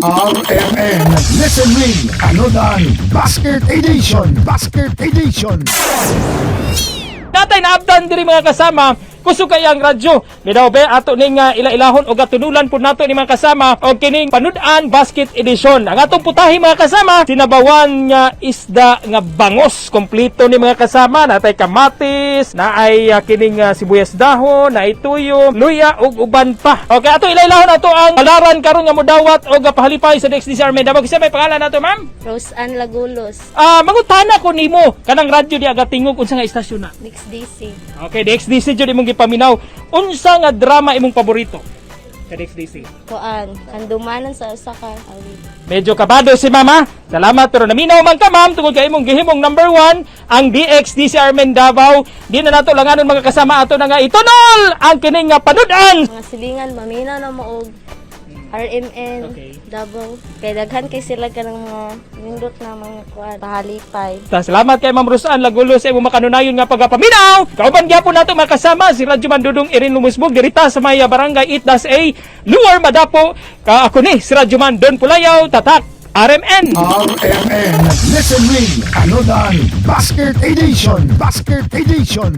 RMN Listen Ring Panodan Basket Edition. Basket Edition. Natay naabdan diri, mga kasama, kusog kay ang radyo. Midaw be ato ning ila-ilahon og gatunulan pud nato ni, mga kasama, og kining Panud-an Basket Edition. Ang atong putahe, mga kasama, sinabawan nga isda nga bangos. Kompleto ni, mga kasama, natay kamatis, naay kining sibuyas dahon, naay tuyo, luya ug uban pa. Okay, ato ila-ilahon ato ang kalaran karon nga modawat og pahalipay sa DXDC Army. Dabog sa may pangalan nato, ma'am? Rose Ann Lagulos. Mangutana ko nimo, kanang radyo di aga tingog, unsa nga istasyon na? DXDC. Okay, DXDC jud imong gipaminaw. Unsa nga drama imong paborito sa DXDC? Kuan, kandumanan sa usa ka awit. Medyo kabado si mama. Salamat, pero naminaw man ka, ma'am, tungod kay imong gihimong number 1 ang DXDC Armen Davao. Di na nato langanon, mga kasama, ato na nga itunol ang kining nga panud-an. Mga silingan, mamina na mo og RMN, Davao. Kay daghan kay sila kanang mga nindot na mga kuan, pahalipay. Ta, salamat kay Ma'am Rosan Lagulo sa imong makanunayon nga pagapaminaw. Kauban gyapon nato, mga kasama, si Radyo Mandudong Irin Lumusbog dirita sa may Barangay 8-A, Luar Madapo. Ka ako ni si Radyo Man Don Pulayaw, Tatak RMN. RMN Listen Ring Panodan Basket Edition. Basket Edition.